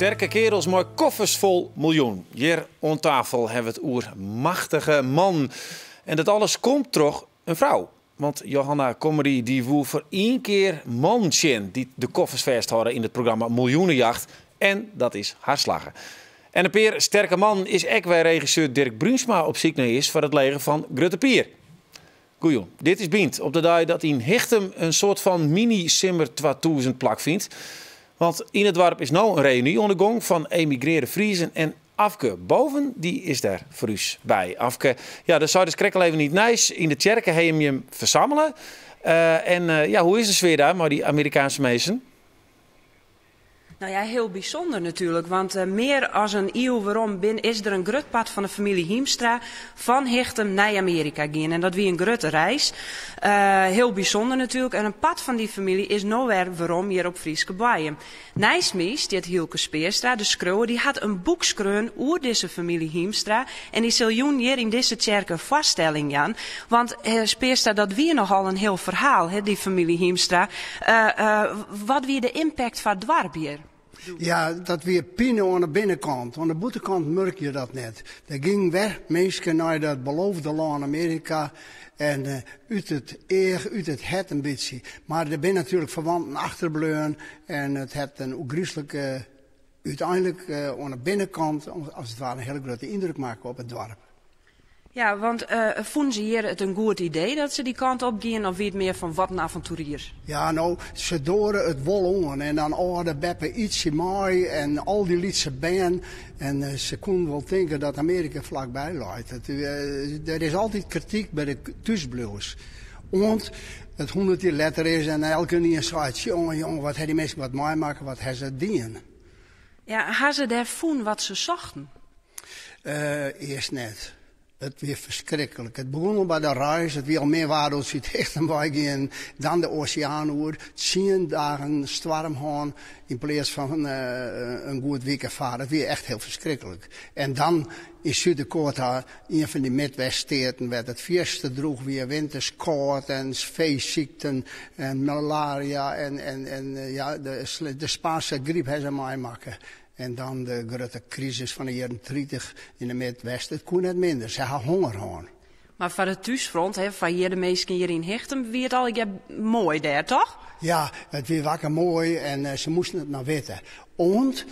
Sterke kerels mei koffers fol miljoen. Hjir oan tafel hawwe we it oer machtige mannen. En dat alles komt troch in frou. Want Johanna Kommerie dy woe foar ien kear mannen sjen dy't de koffers fêsthâlde yn it programma Miljoenejacht. En dat is har slagge. En in pear sterke mannen is ek wêr regisseur Dirk Bruinsma op syk nei is foar it leger fan Grutte Pier. Goejûn, dit is Bynt op de dei dat yn Hichtum in soart fan mini-simmer 2000 plakfynt. Want yn it doarp is no in reüny oan de gong fan emigrearre Friezen en Afke Boven dy is dêr foar ús by. Afke, ja, dat sei dus krekt al even yn it nijs. Yn de tsjerke ha jim jim fersammele. En ja, hoe is de sfear dêr mei dy Amerikaanske minsken? Nou ja, hiel bysûnder natuerlik, want mear as in iuw werom bin, is der in grut part fan de famylje Hiemstra fan Hichtum nei Amearika gien. En dat wie in grutte reis. Hiel bysûnder natuerlik. En in part fan dy famylje is no wer werom hjir op Fryske boaiem. Neist my stiet Hylke Speerstra, de skriuwer. Dy hat in boek skreaun oer dizze famylje Hiemstra. En dy sil jûn hjir yn dizze tsjerke in foarstelling jaan. Want Speerstra, dat wie nochal in hiel ferhaal, hè, dy famylje Hiemstra. Wat wie de impact foar it doarp hjir? Ja, dat wie pine oan de binnenkant. Oan de bûtenkant murk je dat net. Der gyngen wer minsken nei dat beloofde lân Amearika en út it each, út it hert in bytsje. Mar der binne natuerlik ferwanten achterbleaun en it hat in ôfgryslike, úteinlik oan de binnenkant as it ware in hiele grutte yndruk makke op it doarp. Ja, want fûnen se hjir it in goed idee dat se dy kant op gienen of wie it mear fan wat in avonturier? Ja, no, se doare it wol oan en dan âlde beppe Ytsje mei en al dy lytse bern en se koenen wol tinke dat Amearika flakby leit. Der is altyd krityk by de thúsbliuwers. Oant it 100 jier letter is en elkenien seit, jonge, jonge, wat ha dy minsken wat meimakke, wat ha se dien. Ja, ha se dêr fûn wat se sochten? Earst net. It wie ferskriklik. It begûn al by de reis, it wie al min waar doe't se út Hichtum wei gienen, dan de oseaan oer, 10 dagen stoarm hân yn pleats fan in goed wike farre. It wie echt hiel ferskriklik. En dan yn Súd-Dakota, ien fan dy Midweststeaten wêr't it fierste drûch wie, winters kâld en feesykten en malaria en ja, de Spaanske gryp ha se meimakke. En dan de grutte krisis fan de jierren 30 yn de Midwest. It koe net minder, se ha honger hân. Mar foar it thúsfront, hè, foar hjir de minsken hjir yn Hichtum, wie it allegear moai dêr, toch? Ja, it wie wakker moai en se moasten it mar witte. Oant,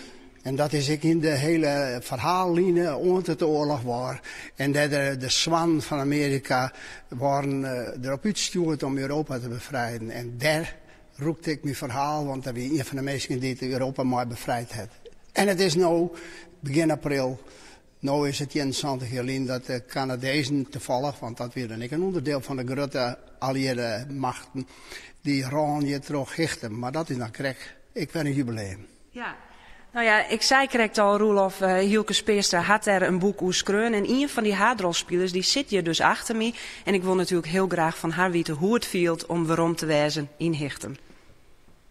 en dat is ek yn de hele ferhaalline, oant it de oarloch waar en dêr de, de swannen fan Amearika waarden derop útstjoerd om Europa te befrijden. En dêr rûkte ik myn ferhaal, want dat wie ien fan de minsken dy't Europa mei befrijd hat. En it is no, begjin april, no is it 71 jier lyn dat de Kanadezen, tafallich, want dat wie dan ek in ûnderdiel fan de grutte alliearde machten, dy rôlen hjir troch Hichtum. Mar dat is dan krekt ek wer in jubileum. Ja. Nou ja, ik sei krekt al, Roelof, Hylke Speerstra hat dêr in boek oer skreaun. En ien fan dy haadrolspilers dy sit hjir dus achter my. En ik wol natuerlik hiel graach fan har witte hoe it fielt om werom te wêzen yn Hichtum.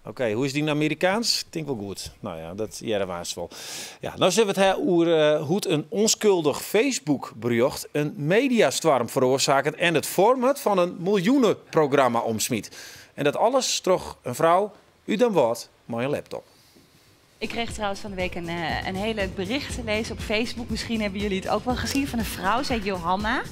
Oké, hoe is dyn Amerikaans? Tink wol goed. Nou ja, dat hearre we aanst wol. Ja, no sille we it ha oer hoe't in ûnskuldich Facebook-berjocht in mediastoarm feroarsaket en it format fan in miljoeneprogramma omsmyt. En dat alles troch in frou út Damwâld mei in laptop. Ik kreeg trouwens van de week een heel leuk bericht te lezen op Facebook. Misschien hebben jullie het ook wel gezien van een vrouw, zij heet Johanna.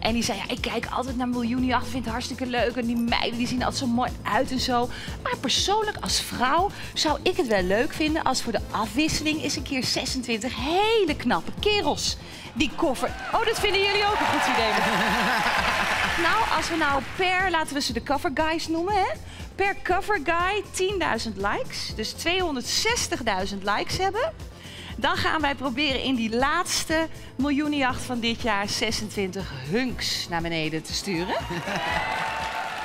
En die zei, ja, ik kijk altijd naar Miljoenenjacht, vind het hartstikke leuk. En die meiden die zien er altijd zo mooi uit en zo. Maar persoonlijk als vrouw zou ik het wel leuk vinden als voor de afwisseling eens een keer 26 hele knappe kerels die koffer... Oh, dat vinden jullie ook een goed idee. Nou, als we nou per, laten we ze de cover guys noemen, hè? Per cover guy 10.000 likes, dus 260.000 likes hebben. Dan gaan wij proberen in die laatste miljoenenjacht van dit jaar 26 hunks naar beneden te sturen.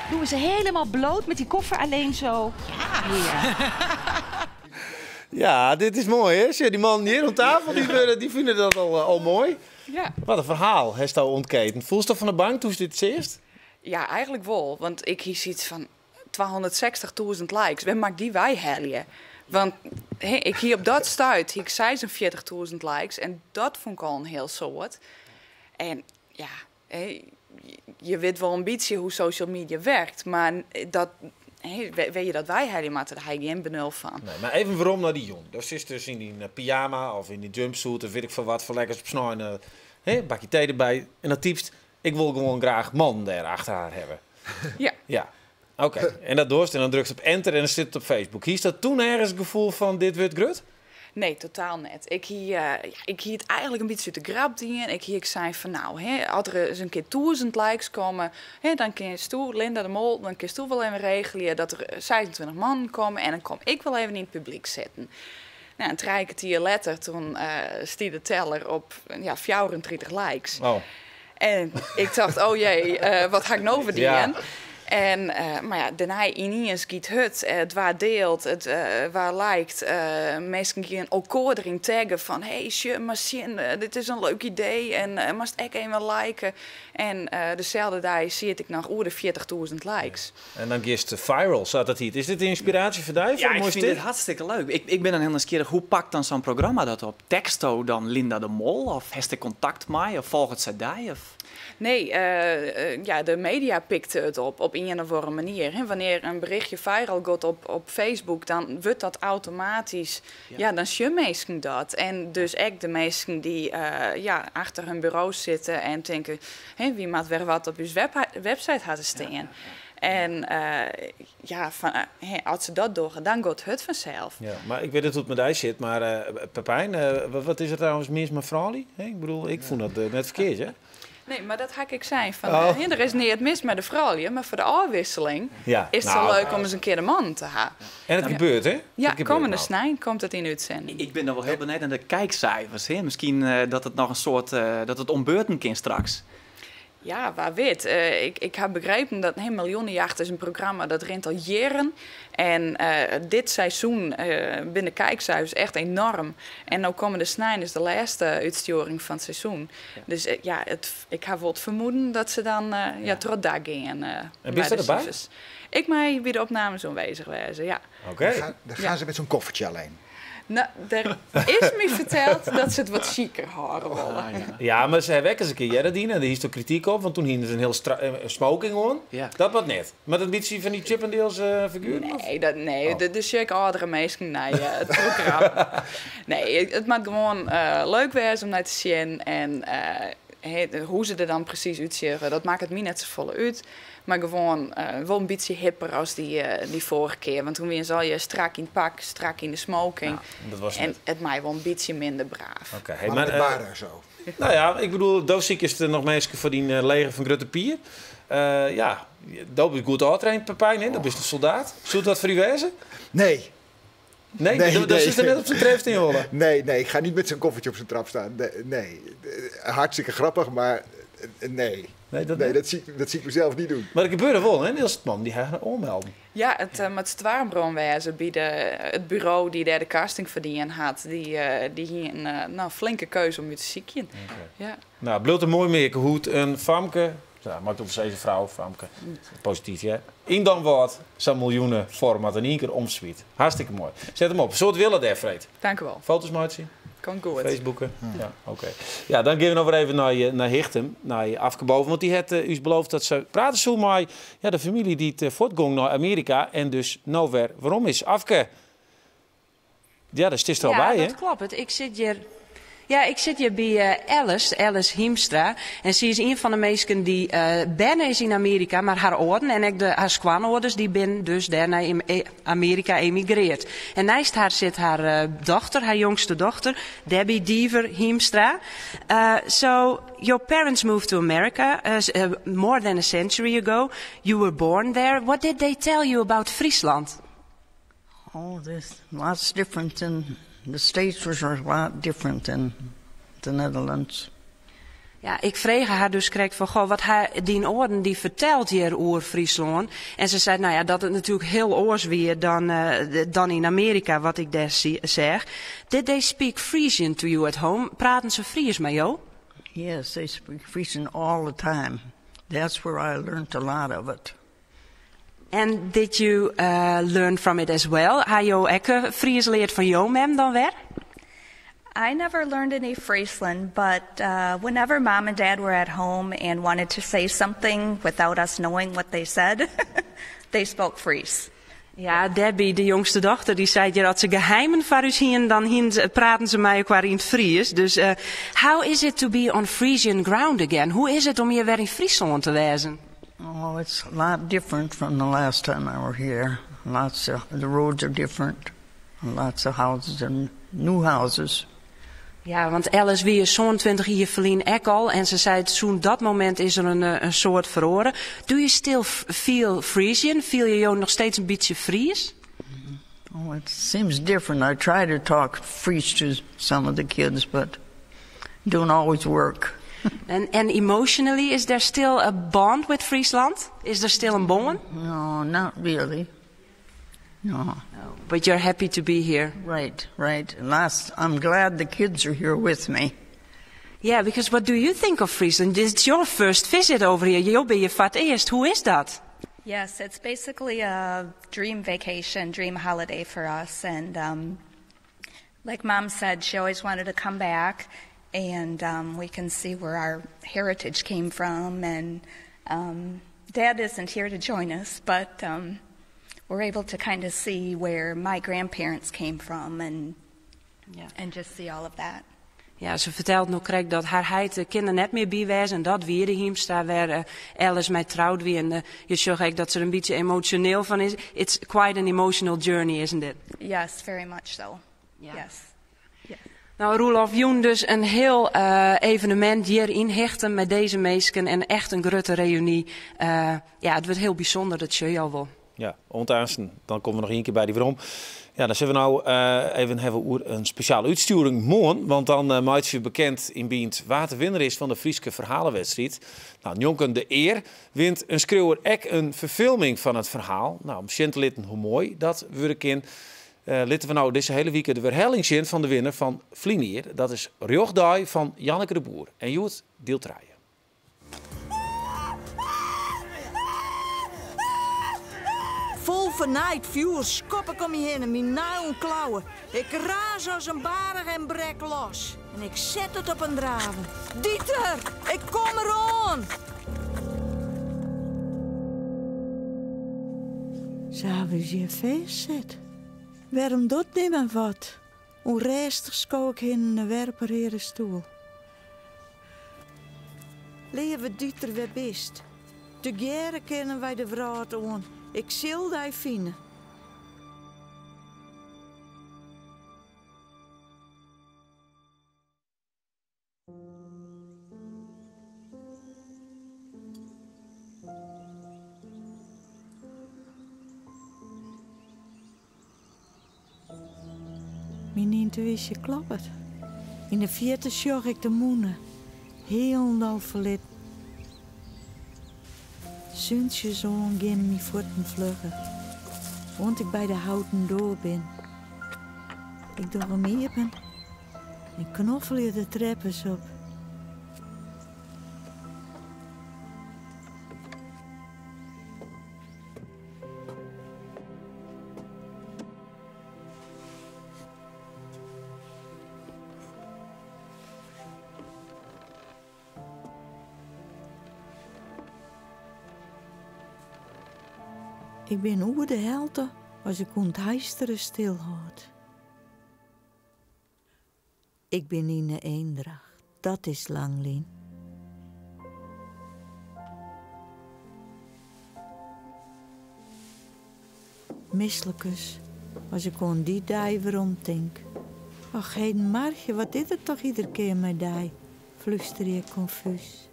Doen we ze helemaal bloot met die koffer alleen zo. Ja. Ja, dit is moai, hè? Sjoch, dy mannen hjir oan tafel, dy fine dat al moai. Ja. Wat in ferhaal hasto ûntketen. Foelst fan de bank doe'tst dit seachst? Ja, eigentlik wol. Want ik hie sayts fan 260.000 likes. Wêr moat ik dy weihelje? Want hè, ik hie op dat stuit hie ik 46.000 likes en dat fûn ik al in hiel soad. En ja, hè, je wit wol in bytsje hoe't social media wurket, mar dat Wêr je dat weihelje moatte, dêr ha ik gjin benul fan. Nee, mar even werom nei dy jûn. Do sitst dus yn dyn pyjama of yn dyn jumpsuit of wit ik foar wat foar lekkers op snein, hè, bakje tee derby en dan typst, ik wol gewoan graach mannen dêr achter har hawwe. Ja. Ja. Oké. En dat dochst en dan drukst op enter en dan sit it op Facebook. Hiest dat toen ergens it gefoel fan dit wurdt grut? Nee, totaal net. Ik hie, ja, ik hie it eigentlik in bytsje út de grap dien. Ik hie ek sein fan nou, hè, as der ris in kear 1000 likes komme, hè, dan kinsto, Linda de Mol, dan kinsto wol even regelje dat der 26 mannen komme en dan kom ik wol even yn it publyk sitten. Nou, en trije kertier letter, toen stie de teller op, ja, 34 likes. Oh. En ik tocht, oh jee, wat ha ik no wer dien? En, mar ja, dêrnei yniens giet hurd. It waard dield, it waard liked. Minsken giene elkoar deryn taggen fan, hey, sjoch mar sjen, dit is in leuk idee en moatst ek even liken. En deselde dei siet ik noch oer de 40.000 likes. En dan giest viral, sa't dat hiet. Is dit ynspiraasje foar dy? Ja, ik fyn dit hartstikke leuk. Ik bin dan hiel nijsgjirrich, hoe pakt dan sa'n programma dat op? Teksto dan Linda de Mol of hast der kontakt mei of folget sy dy? Of? Nee, ja, de media pikte it op, op ien of oare manier. Hè. Wannear in berichtje viral giet op Facebook, dan wurdt dat automatysk, ja, dan sjogge minsken dat. En dus ek de minsken dy't, ja, achter hun buro sitte en tinke, hè, wy moatte wer wat op ús website ha te stean. En ja, fan, hè, as se dat dogge, dan giet it fansels. Ja, mar ik wit net hoe't it mei dy sit, mar Pepijn, wat is der trouwens mis mei froulju? Hè, ik bedoel, ik fûn dat net ferkeard, hè? Nee, mar dat ha ik ek sein. Fan, Oh. hè, der is neat mis mei de froulju, mar foar de ôfwisseling is it sa Nou, leuk om ris in kear de mannen te ha. En it gebeurt, hè? Ja, It gebeurt kommende no. snein komt it yn útsending. Ik bin dan wol hiel benijd nei de kijkcijfers. Hè? Miskien dat it noch in soart, dat it om beurten kin straks. Ja, wa wit. Ik ha begrepen dat hè, Miljoenejacht is in programma dat rint al jierren. En dit seizoen binne de kijkcijfers echt enorm. En no kommende snein is de lêste útstjoering fan it seizoen. Dus ja, ik ha wol it fermoeden dat se dan ja, troch it dak gean En mei bist de derby? sifers. Ik mei by de opnames oanwêzich wêze, ja. Oké. Dan gaan se mei sa'n koffertsje allinnich. No, der is my ferteld dat se it wat sjiker hâlde wolle. Ja, mar se hawwe ek ris in kear earder dien en dêr hiest ook krityk op, want toen hiene se in hiel smoking oan. Dat moat net. Moat in bytsje fan dy Chippendales figueren? Of? Nee, dat, nee, Oh. de sjik âldere minsken nei it programma. Nee, it moat gewoan leuk wêze om nei te sjen. En hoe't se der dan presys útsjogge, dat makket my net safolle út. Mar gewoan wol in bytsje hipper as dy foarige kear. Want toen wiene se allegear strak yn it pak, strak yn de smoking. Ja, dat was En net. it mei wol in bytsje minder braaf. Oké, hey, Maar mar, met Bara zo. Nou ja, ik bedoel, do sikest der noch minsken foar dyn leger fan Grutte Pier. Ja, do bist goed ôftraind, Pepijn, hè? Do bist in soldaat. Soe dat foar dy wêze? Nee. Nee, Nee, dat nee. is er net op zijn tref in holle. Nee, nee, ik ga niet met zo'n koffertje op zijn trap staan. Nee, nee. Hartstikke grappig, maar nee. Nee, dat Nee, net. dat zie ik mezelf niet doen. Maar dat gebeurde wel, hè? Niels man die gaat oanmelden. Ja, it moat stoarmbrân wêze by it buro dy't dêr de casting foar dien hat. Dy hie in nou, flinke keuze om út te sykjen. Ja. Nou, bliuwt in moai mearke hoe't in famke, ja, mei ik wol sizze frou, famke, posityf hè, yn Damwâld sa'n miljoeneformat yn ien kear omswyt. Hartstikke moai. Set him op. Soad wille dêr, freed. Dank u wol. Foto's meitsje? Komt goed. Facebooken? Ja, oké. Ja, dan gean we noch wer even nei Hichtum, nei Afke Boven. Want dy hat ús beloofd dat se prate soe mei, ja, de famylje dy't fuortgong nei Amearika en dus no wer werom is. Afke, ja, dêr stiest der al Ja, by, hè? dat kloppet. Ik sit hjir, ja, ik sit hjir by Alice, Alice Hiemstra. En sy is ien fan de minsken dy't berne is yn Amearika, mar har âlden en ek har skoanâlders dy binne dus dêr nei Amearika emigrearre. En neist har sit har dochter, har jongste dochter, Debbie Deaver Hiemstra. So, your parents moved to America more than a century ago. You were born there. What did they tell you about Friesland? Oh, there's lots different than the States was a lot different than the Netherlands. Ja, ik frege har dus krekt fan, goh, wat ha dyn âlden dy ferteld hjir oer Fryslân? En se sei, nou ja, dat it natuerlik hiel oars wie dan yn Amearika, wat ik dêr seach. Did they speak Frisian to you at home? Praten se Frysk mei jo? Yes, they speak Frisian all the time. That's where I learned a lot of it. And did you learn from it as well? Ha jo ek Frysk leard fan jo mem dan wer? I never learned any Friesland, but whenever Mom and Dad were at home and wanted to say something without us knowing what they said, they spoke Fries. Ja, Debbie, de jongste dochter, dy sei dat se geheimen foar ús hienen, dan praten se mei elkoar yn it Frysk. Dus how is it to be on Frisian ground again? Hoe is it om hjir wer yn Fryslân te wêzen? Oh, it's a lot different from the last time I were here. Lots of the roads are different. Lots of houses and new houses. Ja, want Alice wie 27 jier ferlyn ek al en se sei sûnt dat momint is der in soad feroare. Do you still feel Frisian? Fiel je jo noch steeds in bytsje Fries? Oh, it seems different. I try to talk Fries to some of the kids, but don't always work. And emotionally, is there still a bond with Friesland? Is there still a bond? No, not really. No. But you're happy to be here. Right. Last, I'm glad the kids are here with me. Yeah, because what do you think of Friesland? It's your first visit over here. Jo binne hjir foar it earst. Hoe is dat? Yes, it's basically a dream vacation, dream holiday for us. And like Mom said, she always wanted to come back, and we can see where our heritage came from. And Dad isn't here to join us, but we're able to kind of see where my grandparents came from and just see all of that. Ja, se fertelt no krekt dat har heit kin der net mear by wêze en dat wie de Hiemstra wêr Alice mei troud wie. En je sjogge ek dat se der in bytsje emosjoneel fan is. It's quite an emotional journey, isn't it? Yes, very much so. Yes. Nou, Roelof, jûn dus in hiel evenemint hjir yn Hichtum mei dizze minsken en echt in grutte reüny. Ja, it wurdt hiel bysûnder, dat sjogge je al wol. Ja, oant aansten. Dan komme we noch ien kear by dy werom. Ja, dan sille we no even hawwe oer in spesjale útstjoering moarn. Want dan meitsje we bekend yn Bynt wa't de winner is fan de Fryske ferhalewedstriid. Nou, njonken de ear wint in skriuwer ek in ferfilming fan it ferhaal. Nou, om sjen te litten hoe moai dat wurde kin, litte we no dizze hiele wike de werhelling sjen fan de winner fan ferline jier. Dat is Rjochtdei fan Janneke de Boer. En hjoed diel 3. Fol fernijd fjoer skop ik om my hinne, myn neilen klauwe. Ik raas as in baarch en brek los. En ik set it op in draven. Dieter, ik kom deroan! Se hawwe ús hjir fêstset. Wêrom docht nimmen wat? Ûnrêstich sko ik hinne en wer op 'e reade stoel. Leave Dieter, wêr bist? Tegearre kinne wy de wrâld oan. Ik sil dy fine. Myn yntuïsje kloppet. Yn de fierte sjoch ik de mûne, hielendal ferlitten. Súntsjesoan geane myn fuotten flugger, oant ik by de houten doar bin. Ik doch him iepen en knoffelje de treppens op. Ik bin oer de helte as ik ûntheistere stilhâld. Ik bin yn 'e Eendracht, dat is lang lyn. Mislikens as ik oan dy dei weromtink. Och heden Marchje, wat is der toch iedere kear mei dy? Flústerje ik konfús.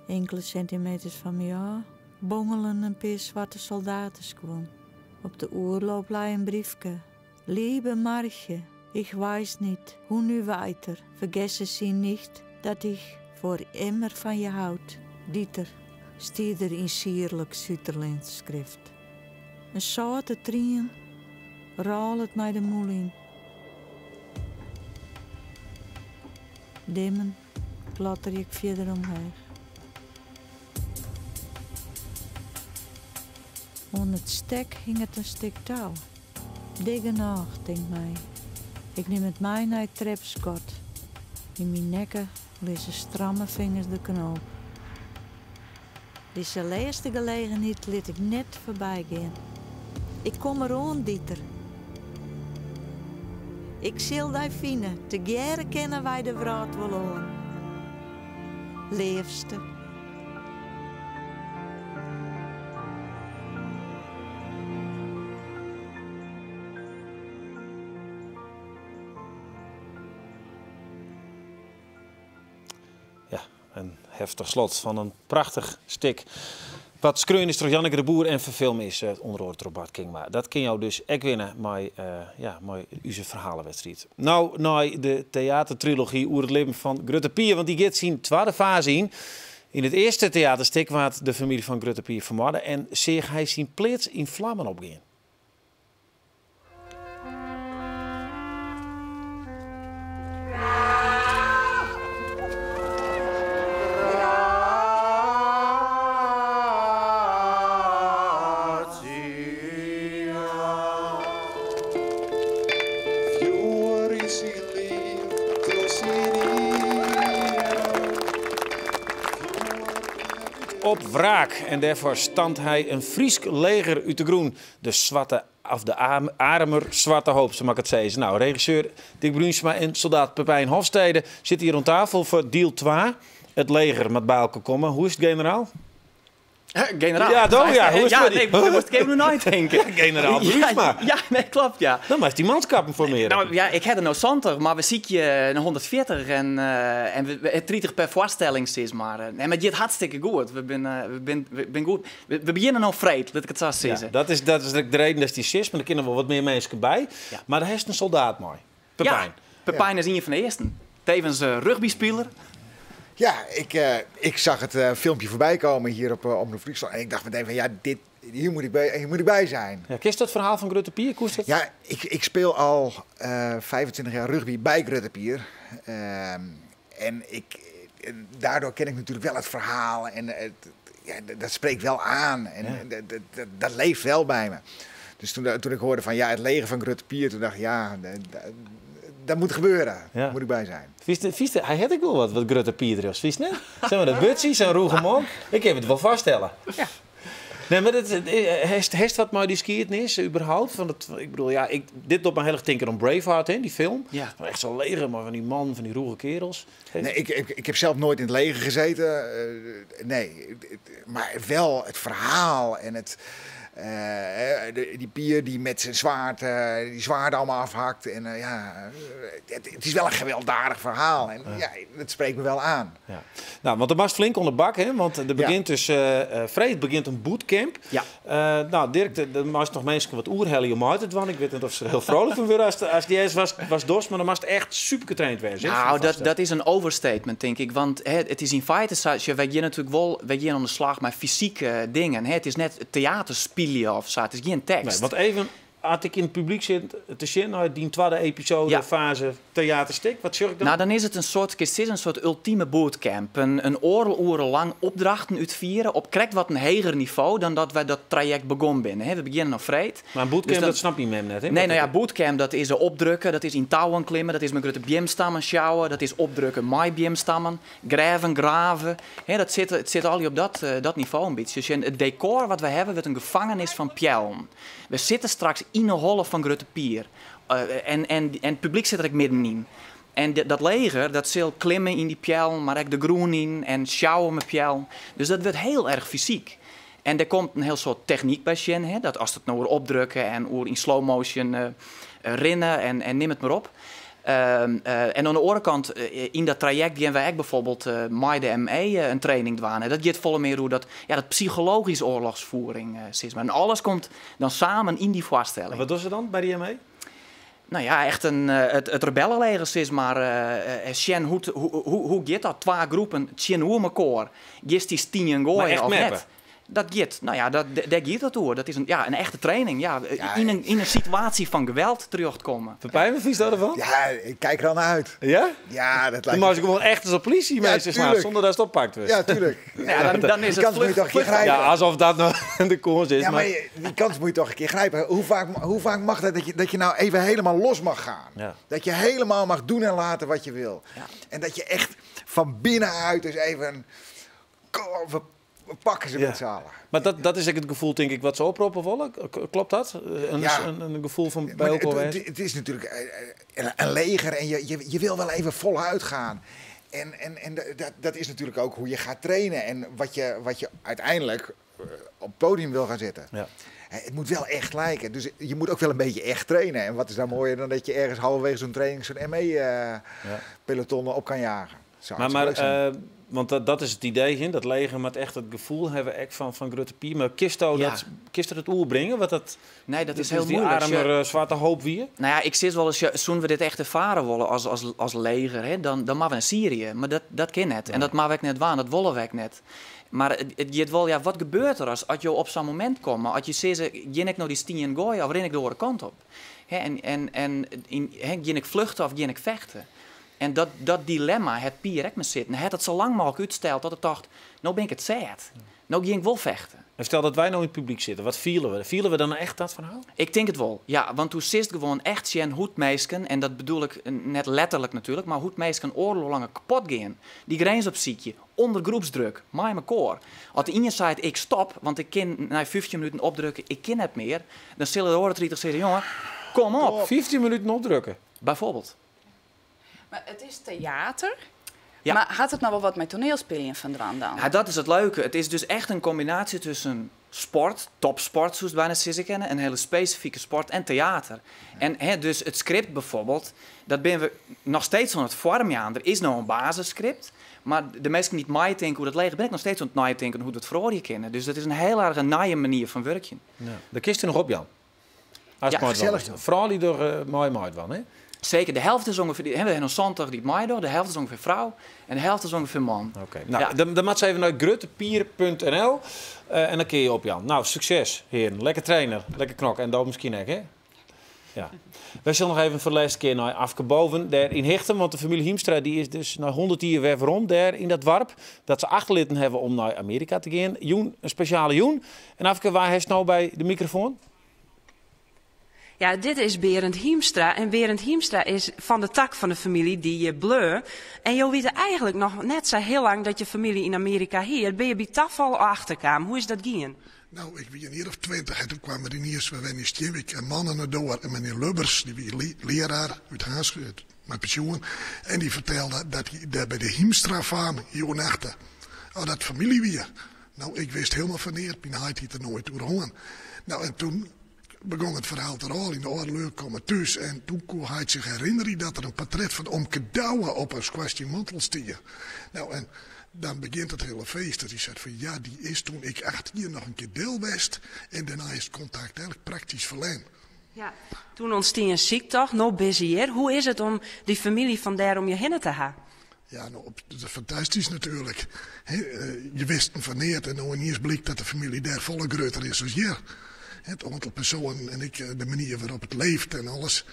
Inkele sintimeters fan my ôf bongelen in pear swarte soldateskuon. Op de oerloop lei in briefke. Liebe Marchje, ich weiß nicht, hoe nu weiter. Vergessen Sie nicht, dat ich voor immer van je houd. Dieter, stie der yn sierlik Süderlins skrift. In sâlte trien rôlet my de mûle yn. Dimmen klotterje ik fierder omheech. Oan it stek hinget in stik tou. Dik genôch, tinkt my. Ik nim it mei nei it trepsskot. Yn myn nekke lizze stramme fingers de knoop. Dizze lêste gelegenheid lit ik net foarby gean. Ik kom deroan, Dieter. Ik sil dy fine, tegearre kinne wy de wrâld wol oan. Leafste. Ja, in heftich slot fan in prachtich stik. Wat skreaun is troch Janneke de Boer en ferfilme is eh, ûnder oare troch Bart Kingma. Dat kin jo dus ek winne mei, uh, ja, mei ús ferhalewedstriid. No nei de teatertrilogy oer it libben fan Grutte Pier, want dy giet syn twadde faze yn. Yn it earste teaterstik waard de famylje fan Grutte Pier fermoarde en seach hy syn pleats yn flammen opgean. Op wraak en dêrfoar stampt hy in Frysk leger út de grûn. De swarte of de Arumer Swarte Hoop, sa moat ik it sizze. Nou, regisseur Dick Bruinsma en soldaat Pepijn Hofstede sitte hjir oan tafel foar diel 2. It leger moat by elkoar komme. Hoe is it, generaal? Generaal? Ja, toch? Ja, hoe is ja, het? Nee, daar moest ik even nadenken. Ja, generaal Bruinsma. Ja, nee, klopt, ja. Dan moatst dy manskappen formearje. Nou, ja, ik ha der no 70, mar we sykje nei 140 en, uh, en we, 30 per foarstelling, sis mar. Nee, mar it giet hartstikke goed. We binne, we binne, we binne goed. We begjinne no freed, lit ik it sa sizze. Ja, dat is de reden dat dy sis, mar der kinne wol wat mear minsken by. Ja. Mar der hast in soldaat mei. Pepijn. Ja, Pepijn is ien fan de earsten. Tevens rugbyspiler. Ja, ik zag het filmpje voorbij komen hier op Omroep Friesland. En ik dacht meteen van ja, dit, hier moet ik bij zijn. Ja, kenst dat ferhaal fan Grutte Pier? Koest dat? Ja, ik speel al 25 jaar rugby by Grutte Pier. En daardoor ken ik natuurlijk wel het verhaal. En het, ja, dat spreekt wel aan. En dat leeft wel bij me. Dus toen ik hoorde van ja, het leger van Grutte Pier, toen dacht ik ja, dat moet gebeuren. Daar moet ik bij zijn. Fynst, hy hat ek wol wat Grutte Pier is, fynst net? Zeg maar dat Butsie, sa'n rûge man. Ik kin it wol foarstelle. Ja. Nee, mar dat, hast wat mei dy skiednis überhaupt? Fan it, ik bedoel, ja, dit docht my hiel erch tinken oan Braveheart, hè, dy film. Ja. Fan echt sa'n leger, mar fan dy mannen, fan dy rûge kerels. Nee, ik heb zelf nooit in het leger gezeten. Nee, maar wel het verhaal en die Pier die met zijn zwaard, die zwaarden allemaal afhakt. En ja, het is wel een gewelddadig verhaal. En ja, dat spreekt me wel aan. Ja. Nou, want der moatst flink oan de bak, hè? Want er begint dus, freed begint in bootcamp. Ja. Nou, Dirk, der moatst noch minsken wat oerhelje om mei te dwaan. Ik wit net oft se der hiel frolik fan wurde as dy earst was dochst, mar dan moatst echt super getraind wêze, hè? Nou, dat is in overstatement, tink ik. Want hè, it is yn feite sa, sjoch, wy geane natuerlik wol, wy geane oan de slach mei fysike dingen. Hè. It is net teaterspylje of sa, it is gjin tekst. Nee, want even, as ik yn it publyk sit te sjen nei dyn twadde episode, fase teaterstik, wat sjoch ik dan? Nou, dan is it in soart, kinst sizze, in soart ultime bootcamp. In oardel oere lang opdrachten útfiere op krekt wat in heger nivo dan dat wy dat trajekt begûn binne. Hè, we begjinne no freed. Mar in bootcamp, Dus dan dat snapt myn mem net, hè? Nee, nou ja, bootcamp, dat is opdrukke, dat is yn touwen klimme, dat is mei grutte beamstammen sjouwe, dat is opdrukke mei beamstammen, grêven grave. Hè, it sit allegear op dat nivo in bytsje. Dus it dekor wat we hawwe wurdt in gefangenis fan peallen. We sitte straks yn 'e holle fan Grutte Pier. En it publyk sit der ek middenyn. En dat leger dat sil klimme yn dy peallen, mar ek de grûn yn en sjouwe mei peallen. Dus dat wurdt hiel erch fysyk. En der komt in hiel soad technyk by sjen, hè, dat ast it no oer opdrukke en oer yn slow motion rinne en nim it mar op. En oan de oare kant, yn dat trajekt gean wy ek byfoarbyld mei de ME in training dwaan. En dat giet folle mear oer dat, ja, dat psychologysk oarlochsfiering, sis mar. En alles komt dan samen yn dy foarstelling. En wat dogge se dan by de ME? Nou ja, echt it rebelleleger, sis mar. Sjen hoe giet dat? Twa groepen tsjinoer mekoar. Giest dy stien Mar goaie echt of meppe? net? Dat giet, no ja, dat, dêr giet dat oer. Dat is in, ja, in echte training. Ja, yn in situaasje fan geweld terjochtkomme. Pepijn, wat fynst derfan? Ja, ik kijk er al naar uit. Ja? Ja, dat lijkt Dan moatst gewoan echt as polysje minsken slaan, sûnder datst oppakt wurdst. Ja, tuurlijk. Ja, dan is Die it kans moet je toch een keer vlucht. grijpen. Ja, alsof dat nou de kâns is. Ja, maar maar... die kans moet je toch een keer grijpen. Hoe vaak mag dat dat je nou even helemaal los mag gaan? Ja. Dat je helemaal mag doen en laten wat je wil. Ja. En dat je echt van binnenuit dus even... Kom, we pakken ze met z'n allen. Maar dat is ook het gevoel, denk ik, wat ze oproepen willen. Klopt dat? Ja. Een gevoel van bij Maar elkaar wezen? het is natuurlijk een leger en je wil wel even voluit gaan. En dat is natuurlijk ook hoe je gaat trainen en wat je uiteindelijk op het podium wil gaan zetten. Het moet wel echt lijken. Dus je moet ook wel een beetje echt trainen. En wat is nou mooier dan dat je ergens halverwege zo'n training zo'n ME-peloton op kan jagen. Zou Maar hartstikke leuk zijn. want dat is het idee, hè, dat leger moet echt het gevoel hebben echt van Grutte Pier. Maar kinsto dat, kinsto dat oerbringe? Wat dat, Nee, dat is dus heel die moeilijk. arme zwarte hoop wie? Nou ja, ik zit wel eens, ja, toen we dit echt ervaren willen als leger, hè, dan maar we in Syrië. Maar dat kan net. En dat mag ik net waan, dat willen we net. Maar het gaat wel, ja, wat gebeurt er als je op zo'n moment komt? Als je zegt, ga ik nou die stien gooien of ren ik de andere kant op? Hè, en in, hè, ga ik vluchten of ga ik vechten? En dat dilemma, het Pier ik me zitten, het het zo lang mogelijk uitstelt dat het dacht, nou ben ik het zat. Nou ging ik wel vechten. En stel dat wij nou in het publiek zitten, wat vielen we? Vielen we dan echt dat verhaal? Ik denk het wel, ja. Want toen zit gewoon echt zien hoe het meisken, en dat bedoel ik net letterlijk natuurlijk, maar hoe het meisken oorlog kapot gaan. Die grens op ziekje, onder groepsdruk, mij mijn koor. Als de ene zei, ik stop, want ik kan na 15 minuten opdrukken, ik ken het meer. Dan zullen de oren zeggen, jongen, kom op. 15 minuten opdrukken? Bijvoorbeeld. Maar het is theater. Ja. Maar had het nou wel wat met toneelspelen van dan? Ja, dat is het leuke. Het is dus echt een combinatie tussen sport, topsport, zoals het bijna ze kennen, een hele specifieke sport en theater. En hè, dus het script bijvoorbeeld, dat ben we nog steeds aan het vormen aan. Er is nou een basisscript, maar de mensen die niet mij denken hoe dat leger, ben ik nog steeds aan het nadenken hoe dat vroeger kennen. Dus dat is een heel erg een naaie manier van werken. Ja. Daar kist er nog op, Jan. Als Ja, het maar gezellig, wel. Vooral die door mooi mooi van, hè? Zeker, de helft is ongeveer, die hebben we nog zondag die het door, de helft is ongeveer vrouw en de helft is ongeveer man. Oké, nou, Ja. dan moet ze even naar gruttepier.nl en dan kun je op, Jan. Nou, succes, heren. Lekker trainen, lekker knokken. En dat misschien ook, hè? Ja. Wij zullen nog even voor de laatste keer naar Afke Boven, daar in Hichtum. Want de familie Hiemstra die is dus na 100 jaar weer rond daar in dat warp. Dat ze achterlitten hebben om naar Amerika te gaan. Joen, een speciale Joen. En Afke, waar is nou bij de microfoon? Ja, dit is Berend Hiemstra. En Berend Hiemstra is van de tak van de familie die je bleu. En je weet eigenlijk nog net zo heel lang dat je familie in Amerika hier. Ben je bij tafel achterkwam? Hoe is dat gaan? Nou, ik was een jaar of 20 en toen kwam er ineens, we waren in Steenwijk, een man aan de door. En meneer Lubbers, die was leraar uit Haas, uit mijn pensioen. En die vertelde dat hij daar bij de Hiemstra-farm hier achter, oh, dat familie weer. Nou, ik wist helemaal van neer, mijn huid had er nooit doorheen. Nou, en toen begon het verhaal te rollen. In de oorlog kwam thuis en toen kon hij zich herinneren dat er een portret van Omke Douwe op een squastie mantel stond. Nou, en dan begint het hele feest. Dat hij zei van ja, die is toen ik 8 jaar nog een keer deel west. En daarna is het contact eigenlijk praktisch verlengd. Ja, toen ontstond een ziekte, nog busy. Hoe is het om die familie van daar om je heen te hebben? Ja, nou, dat is fantastisch natuurlijk. Je wist van neer en nou ineens blijkt dat de familie daar volle groter is dan hier. Het aantal personen en ik, de manier waarop het leeft en alles.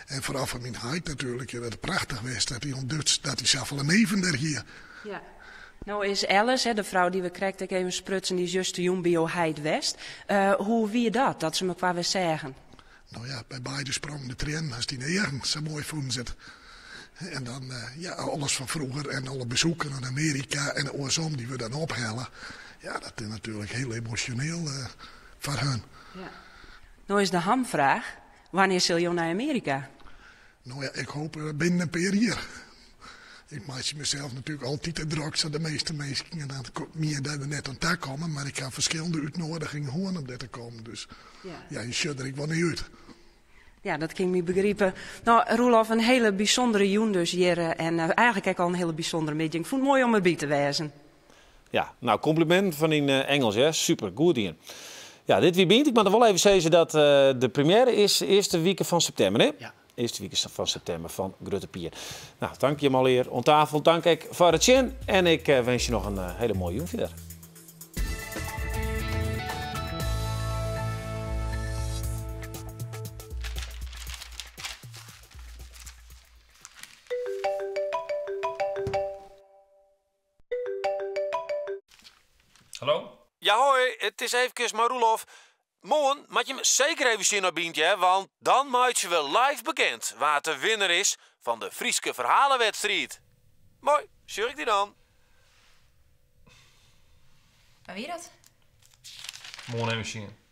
En vooral van mijn huid natuurlijk, ja, dat het prachtig was dat hij ontdekt dat hij zelf al een neven daar hier. Ja. Nou is Alice, hè, de vrouw die we krijgt, ik even sprutsen, die is juist de jong bio Heid West. Hoe wie dat, dat ze me qua weer zeggen? Nou ja, bij beide sprong de tren als die nergens zo mooi voelen zit. En dan ja, alles van vroeger en alle bezoeken aan Amerika en de oorsom die we dan ophalen. Ja, dat is natuurlijk heel emotioneel voor hun. Ja. Nou is de hamvraag, wanneer zul je naar Amerika? Nou ja, ik hoop binnen een paar jaar. Ik maak mezelf natuurlijk altijd te druk, zo de meeste mensen en dan komt meer dat we net aan daar komen, maar ik heb verschillende uitnodigingen horen om daar te komen. Dus ja, je shut er ik wel niet uit. Ja, dat kan ik me begrijpen. Nou, Roelof, een hele bijzondere joen dus hier. En eigenlijk ook al een hele bijzondere middag. Ik vond het mooi om erbij te wezen. Ja, nou, compliment van in Engels, hè. Super, goed hier. Ja, dit wie bent. Ik moet er wel even zeggen dat de première is de eerste week van september, hè? Ja. Eerste week van september van Grutte Pier. Nou, dank je maar weer. Om tafel dank ik voor het zin. En ik wens je nog een hele mooie jong verder. Hallo? Ja hoi, it is eefkes mei Roelof. Moarn moat jim seker even sjen op Bynt, hear, want dan meitsje we live bekend wa't de winner is fan de Fryske ferhalewedstriid. Moai, sjoch ik dy dan. Wa wie dat? Moarn even sjen.